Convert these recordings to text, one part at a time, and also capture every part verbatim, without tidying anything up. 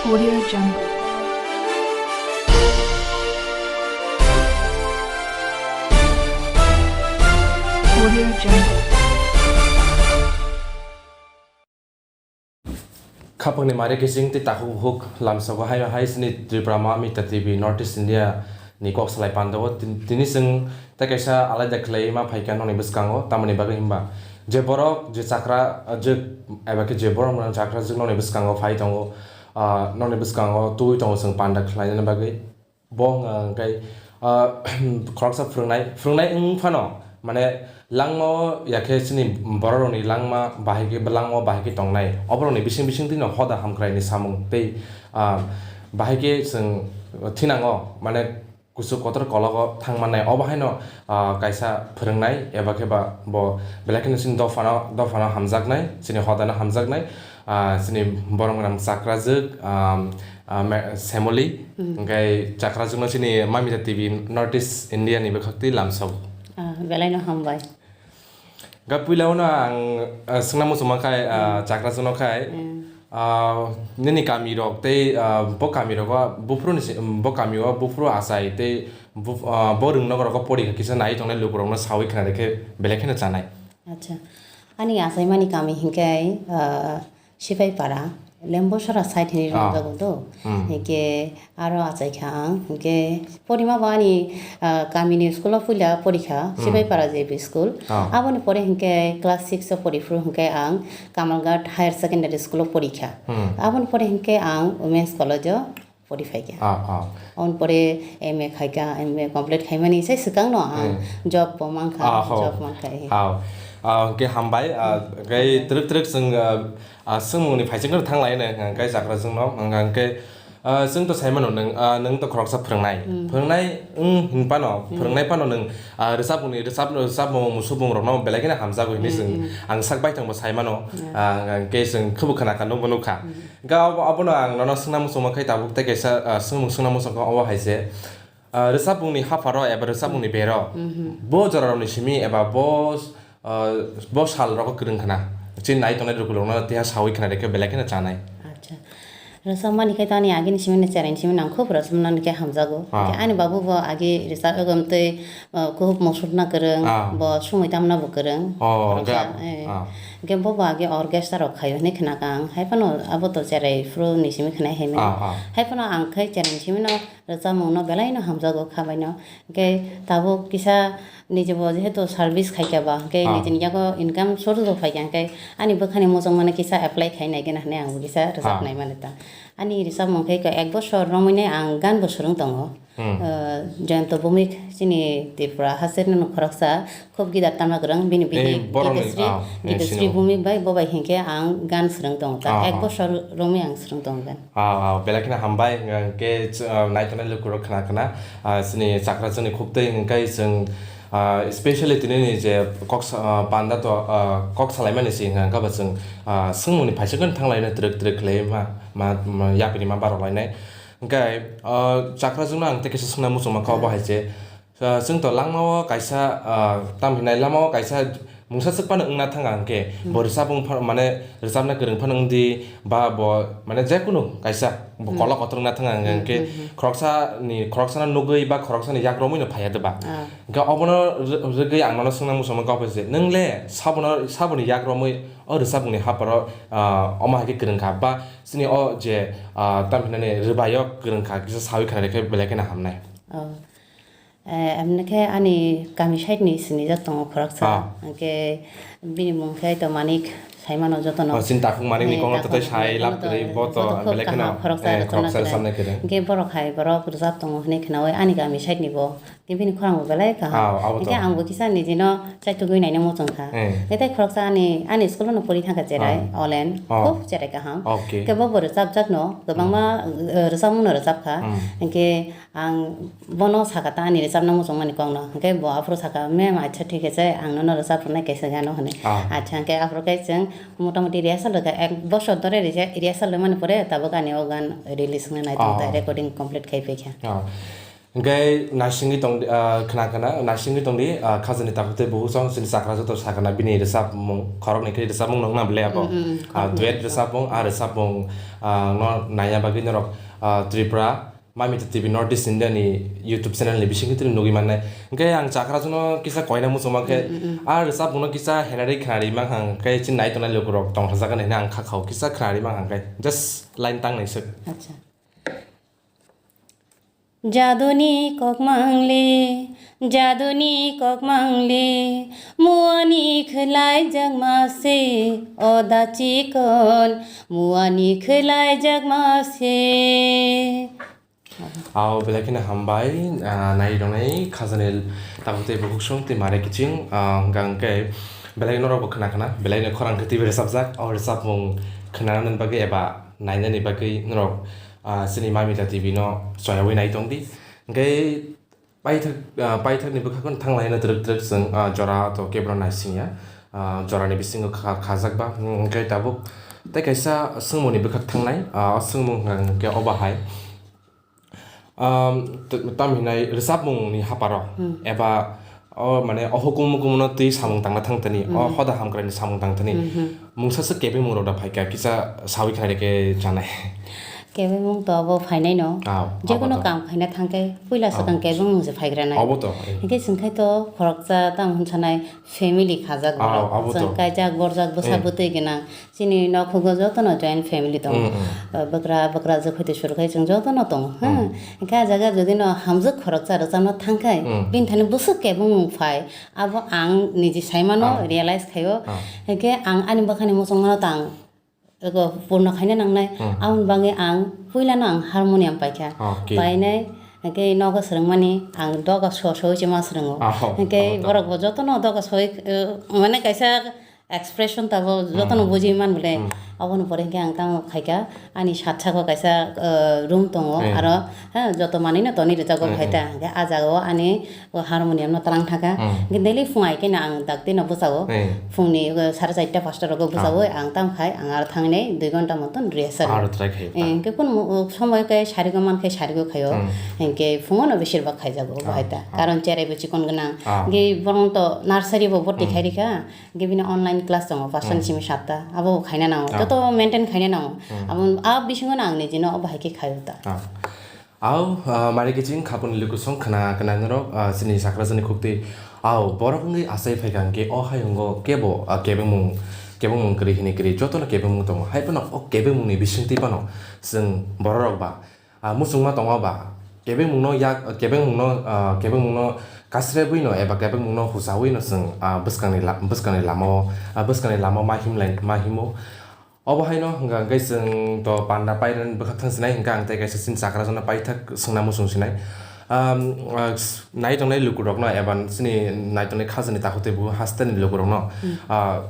Audio Jungle. Audio Jungle. Khapangni mari kising tei takhuk bukhuk lamsogo hai hai sini Tripura Mamita T V North East India ni kok salai pandao tin-, tini chwng tei kaisa alaida khlai ma phaikha nokni bwskango tamoni bagwi himba je borok je chakra je eba khe je borok mwnang chakra jwk nokni bwskango phai tongo, ah, nokni bwskango tubui tongo chwng panda khlainani bagwi. Bo wngkha hwnkhe, ah, khoroksa phwrwngnai, phwrwngnai wng phano, mane, langmao ya khe chini bororokni langma bahai khe, langmao bahai khe tongnai. Oborokni bising bising twino hoda hamkraini samung tei, ah, bahai khe chwng thinango, mane, kuchuk kotor kologo thang mannai. Obo haino, ah, kaisa phwrwngnai eba khe ba bo belai kheno chini dophano, dophano hamjaknai, chini hodano hamjaknai. Ah, chini borok rok chakrajwk, um, ah, me-, Semoli, hmm, hwnkhe chakrajwkno chini Mamita T V North East India ni bwkhak twi lamsao. Ah, belai no hambai. Ga puila uno ang, ah, swngna muchungma khai, ah, hmm, chakrajwkno khai, hmm, ah, nini kami rok tei, ah, bo kami rogo buphuru ni si-, bo kami o buphuru achai tei buph-, ah, bo rwng nogo rogo pori kha kisa nai tongnai lukurokno sawi khna rikhe belai kheno chanai. Acha. Ani achaimani kami hinkhe, ah, Sipaipara, Lembosora side hinwi ah, rongjagwi do. Hmm. Hinkhe aro achaikha ang, hinkhe porima bo ani, ah, kamini school o puila porikha, hmm, Sipaipara J B school. Ah. Aboni pore hinkhe class six o poriphuru hinkhe ang Kamalghat Higher Secondary School o porikha. Hmm. Aboni pore hinkhe ang Women's College o pori phaikha. Ah, ah. Aboni pore M A khaikha, M A complete khaimani sai swkangno ang, hmm, job bo mankha, ah, ho, job mankha, eh. Ah, ah, hwnkhe hambai, ah, hmm, hwnkhe hambai. Twrwk twrwk chwng, ah, ah, swngmungni phaisingno thanglaino, hwnkhe chakrajwkno, hwnkhe, ah, chwngto saimano nwng, ah, nwngto khoroksa phwrwngnai. Hmm. Phwrwngnai wng hinphano, hmm, phwrwngnai phano nwng, ah, rwchapmungni, rwchap-, rwchapmung musukmungrokno belai kheno hamjago hinwi, hmm, chwng, hmm, ang sak baithangbo saimano, hmm, ah, hwnkhe chwng khwbo khwnakha, nukbo nukha. Hmm. Hwnkhe abo, abono ang nono swngna muchungma khe tabuk tei kaisa, ah, swngmung swngna muchungkha obo hai se, ah, rwchapmungni hapharo eba rwchapmungni bero, mhm, bo jorarokni simi eba bo, ah, bo salrogo kwrwng khna. Chini nai tongnai lukurokno teiha sawi khna rikhe belai kheno chanai. Acha. Rwchapmani khe to ani agini simi no cheraini simi no ang khub rwchapmani khe hamjago. Ah. Hwnkhe ani babu bo agi rwchap, ego tei, ah, khub musukna kwrwng, ah, bo sumui tamna bo kwrwng. Oh, hwnkhe, hwnkhe, eh, ah, hwnkhe bo bo agi orchestra rok khaio hinwi khna kha ang. Hai phano abo to cherai phuru ni simi khna hai mani. Ah, ah. Hai phano ang khai cherai ni simi no rwchapmung no belai no hamjago kha bai no. Hwnkhe tabuk kisa niji bo jehetu service khai kha ba, hwnkhe, ah, nijini yago income source bo phai kha, hwnkhe ani bwkhani muchung mano kisa apply khai nai gana hinwi ang bo kisa rwchap, ah, nai mani ta. Ani rwchapmung khe ek bosor romwi nai ang gan bo swrwng tongo. Hmm. Ah, Jayanta Bhowmik chini Tripura haste no khoroksa khub guitar tamna kwrwng, bini bihik, eh, borok ni, Gitesri, ah, eh, Gitesri sino. Bhowmik bai bo bai hinkhe ang gan swrwng tongo ta. Ah, ek, ah, bosor romwi ang swrwng tongo gan. Ah, ah, belai kheno hambai, hwnkhe, ah, naitongnai lukurok khna khna, ah, chini chakrajwkni khuktwi hwnkhe chwng, ah, specially tini ni je kok sa-, ah, panda to, ah, kok salaimani se hwnkha ba chwng, ah, swngmungni phaisingno thanglaino twrwk twrwk khlai ma, ma, ma yapri ma barok lainai. Hwnkhe, ah, chakrajwkno ang tei kisa swngna muchungma kha obo hai se. Ah, chwng to langmao kaisa, ah, tamo hinai lamao kaisa mungsa swk phano wngna thanga hwnkhe, hmm, bo rwchapmung pha-, mane rwchapna kwrwng phano wngdi, ba bo mane jekunu kaisa bo, hmm, kolok kotor wngna thanga hwnkhe, hmm, hmm, hmm, khoroksa ni, khoroksa no nugwi ba khoroksa ni yak romwi no phaiya de ba? Ah. Hwnkhe obono rw-, rwgwi ang nono swngna muchungma kha obo se, nwng le sabono, saboni yak romwi o rwchapmung ni hapharo, ah, omo hai khe kwrwng kha ba chini o je, ah, tamo hinani rwbaio kwrwng kha kisa sawi khna rikhe belai kheno hamnai. Oh. Eh, emne khe ani kami side ni sinijak tongo khoroksa. Ah. Hwnkhe bini mung khe to Manik saimano jotono. Oh, chini takhuk Manik ni, eh, kok no takhuk to sai Manik lab no to kwrwi, bo to joto khub belai kheno, kaham khoroksa, eh, rwchapna khoroksa kwrwi. Rwchapna kwrwi. Hwnkhe borok hai borok rwchap tongo hinwi khnaui ani kami side ni bo. Hwnkhe bini khorang bo belai kaham. Ah, abo to. Hwnkhe ang bo kisa nijino chaitugwi naina muchung kha. Eh. Hwnkhe tei khoroksa ani, ani school no pori thangkha cherai, ah, Olen. Oh. Khub cherai kaham. Okay. Hwnkhe bo bo rwchapjak no, kwbangma, hmm, eh, rwchapmung no rwchap kha. Hmm. Hwnkhe ang bono saka ta ani rwchapna muchungmani kokno. Hwnkhe bo aphuru saka, "Ma'am, acha thik ase, ang nono rwchap rwnai kaisa gano," hwnwi. Ah. Acha, hwnkhe aphuru khe chwng motamoti rehearsal rwkha, ek bosor dhore rehe-, rehearsal rwmani pore tabuk ani o gan release wngnai, ah, tongthai, ah, recording complete khai paikha. Ah. Hwnkhe naisingwi tong di, ah, khna khna, naisingwi tong di, ah, khajani takhuk tei bukhuk song chini chakra joto sakana bini rwchapmung, khoroknwi khe rwchapmung nokna bwle abo. Mm, mm, ah, khoroknwi duet rwchapmung, ah, rwchapmung, ah, no naina bagwi norok, ah, Tripura, Mamita T V North East India ni YouTube channel ni bisingtwi nugwi mannai. Hwnkhe ang chakra jono kisa koina muchungma khe, Mm, mm, mm. ah, rwchapmung no kisa henari khnari mankhang khe chini nai tongnai lukurok tongthajak hinwi ang kha khao kisa khnari mankhang khe just line tangnai swk. Acha. Jaduni kok mangle, jaduni kok mangle, muani khwlai jakma se, o da chikon, muani khwlai jakma se. Aw, belai kheno hambai, ah, nai rwnai khajani takhuk tei bukhuk song tei mare kiching, ah, hwnkha hwnkhe belai norok bo khna khna, belai no khorang khe T V rwchapjak, o rwchapmung khnanani bagwi eba nainani bagwi norok, ah, chini Mamita T V no choyaui nai tong di. Hwnkhe paithak, ah, paithakni bwkhakno thanglaino twrwk twrwk chwng, ah, jora to kebra naisingya, ah, jorani bisingo kha-, khajak ba, hmm, hwnkhe tabuk tei kaisa swngmungni bwkhak thangnai, ah, o swngmung hwnkha hwnkhe obo hai, um, t-, tam hinai rwchapmungni haparo Hmm. eba o mane o hukumu kumuno twi samung tangna thangtani, o Hmm. hoda hamkraini samung tangtani. Hmm, hmm. Mungsa se kebengmung rok da phaikha, kisa sawi khaina khe chanai. Kebengmung to abo phainai no. Ah, Jekono abo to. Kam khaina thangkhe puila Ah. Swkang kebengmung se phaigra nai. Abo to, eh. Hwnkhe chwng khai to khoroksa tamo hwnsanai family khajak Ah, borok. Abo to. Chwng kaijak borjak bwsa Eh. Bwtwi gwnang. Chini nokhugo jotono joint family tongo. Mm, mm. Uh, bwkra, bwkrajwk hwtwi suru khai chwng jotono tongo, ha? Mm. Hwnkhe ah jaga jodi no hamjwk khoroksa rwchapna thang khai, Mm. bini thani bwswk kebengmung phai, abo ang niji saimano Ah. Realize khaio. Ah. Hwnkhe ang ani bwkhani muchungmano tang ego purno khaina nangnai. Mm. Aboni bagwi ang puilano ang harmonium paikha. Okay. Painai, hwnkhe nogo swrwngmani ang doga so so se ma swrwngo. Ah, oh, Hwnkhe oh, to. Borok bo jotono doga soi, uh, mane kaisa expression tabo jotono Hmm. Bujui man bole. Hmm. Aboni pore hwnkhe ang tamo khaikha, ani sat sako kaisa, uh, room tongo, Hmm. Aro, ha, joto manwi no tonwi rijak o Hmm, bahai ta. Hmm. Hwnkhe ah jaga o ani o harmonium no twlang thangkha. Hmm. Hwnkhe daily phung ai khe no ang dakti no bwsao. Hmm. Phungni, uh, sare charta pasta rogo bwsao Ah. Ang tamo khai ang aro thangwi dui ghonta moton rehearsal. Aro try khai ta. Eh, hwnkhe kun mo-, o somoi khe sarigo man khe sarigo khaio. Hmm. Hwnkhe phungo no besir bak khaijago Ah, bahai ta. Ah. Karon cherai bo chikon gwnang. Ah. Hwnkhe borong to nursery bo bhorti Hmm. Khai rikha. Hwnkhe bini online class tongo, pasani Hmm. Simi satta. Abo bo khaina nango. Ah. Joto maintain khaina nango. Hmm. Abo, a bisingo no ang nijino obo hai khe khaio ta. Ah. Aw, ah, mari kiching khapuni lukusong khna, khna norok, ah, chini sakrajani khuktwi. Aw, borok wngwi achai phaikha hwnkhe o hayungo kebo, ah, kebengmung, kebengmung kwrwi hwnwi kwrwi jotono kebengmung tongo. Hai phano o kebengmungni bisingtwi phano chwng bororok ba, ah, muchungma tongo ba, kebengmungno yak, kebengmungno, ah, kebengmungno kasrebwino eba kebengmungno huchawino chwng, ah, bwskangni la-, bwskangni lamao, ah, bwskangni lamao ma himlai, ma himo. Obo haino hwnkha hwnkhe chwng to panda pairani bwkhak thang sinai hwnkha ang tei kaisa chini chakrajano paithak swngna muchung sinai. Um, ah, s-, nai tongnai lukurokno eba chini nai tongnai khajani takhuk tei bukhuk hasteni lukurokno, Hmm. ah,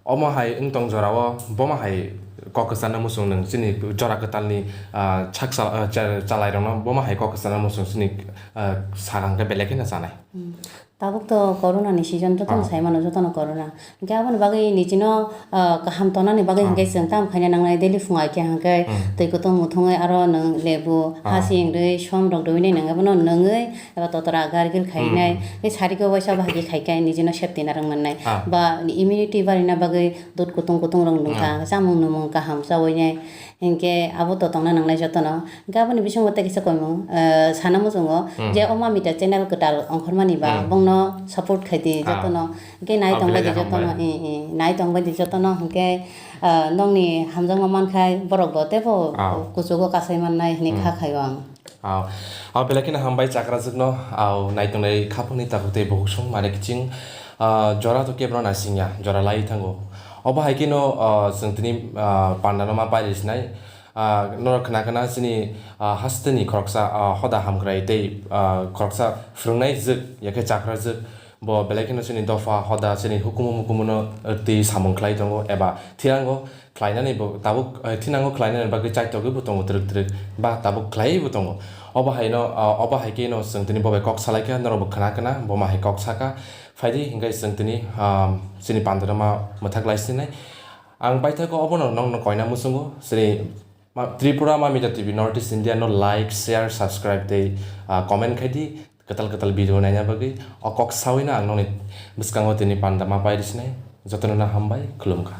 Omo hai wng tong jorao, bomo hai kok kwcharna muchung nwng chini jora kwtalni, ah, sak sal-, ah, cha-, chalairokno bomo hai kok kwcharna muchung chini, ah, sakang khe belai kheno chanai. Hmm. Tabuk to corona ni season, jotono Ah. Sai mano, jotono corona. Hwnkhe aboni bagwi nijino, ah, kaham tonani bagwi Ah. Hwnkhe chwng tamo khaina nangnai, daily phung ai khe hwnkhe Hmm. Twi kwtwng muthungwi aro nwng lebu, Ah. Hasi wngwi, som rok rwinai nwng abono nwngwi, Eba totora gargil khainai, Hmm. Tei sariko waisa bahai khe khai khe nijino safety narwk mannai. Ah. Ba immunity barina bagwi dud kutung kutung rok nungkha, Hmm. Chamung numung kaham chawi nai. Hinkhe abo to tongna nangnai jotono. Hinkhe aboni bisingo tei kisa koimung, eh, sana muchungo Hmm. Je o Mamita channel kwtal ongkhormani ba Hmm. bongno support khaidi Ah. Jotono. Hinkhe nai Ah, tongbai belai di khe jotono, hambai. I, i, nai tongbai di jotono. Hinkhe, eh, nokni hamjakma mankhai borok bo teibo Ah. Kuchugo kasai mannai hinwi Hmm. Kha khaio ang. Aw, aw, belai kheno hambai chakrajwkno, aw, naitongnai khaphangni takhuk tei bukhuk song mare kiching, ah, jora to kebra naisingya, jora lai thango. Obo hai kheno, ah, chwng tini, ah, pandano ma pairi sinai, ah, norok khna khna chini, ah, hasteni khoroksa, ah, hoda hamkrai tei, ah, khoroksa phwrwngnai jwk, yakhe chakrajwk, Bo belai kheno chini dopha hoda, chini hukumu mukumuno, eh, twi samung khlai tongo eba thinango khlainani bo tabuk, eh, thinango khlainani bagwi chaitogwi bo tongo twrwk twrwk ba tabuk khlaiwi bo tongo. Obo haino, ah, obo hai kheno chwng tini bo bai kok salaikha, norok bo khna khna bo ma hai kok saka. Phaidi hinkhe chwng tini, ah, chini pandano ma mwthak lai sinai. Ang paithago obono nokno koina muchungo, chini Ma-, Tripura Mamita T V North East India no like, share, subscribe tei, ah, comment khai di, kwtal kwtal video naina bagwi. O kok sawi no ang nokni bwskango tini panda ma pai rwsinai. Jotono no hambai, khulumkha.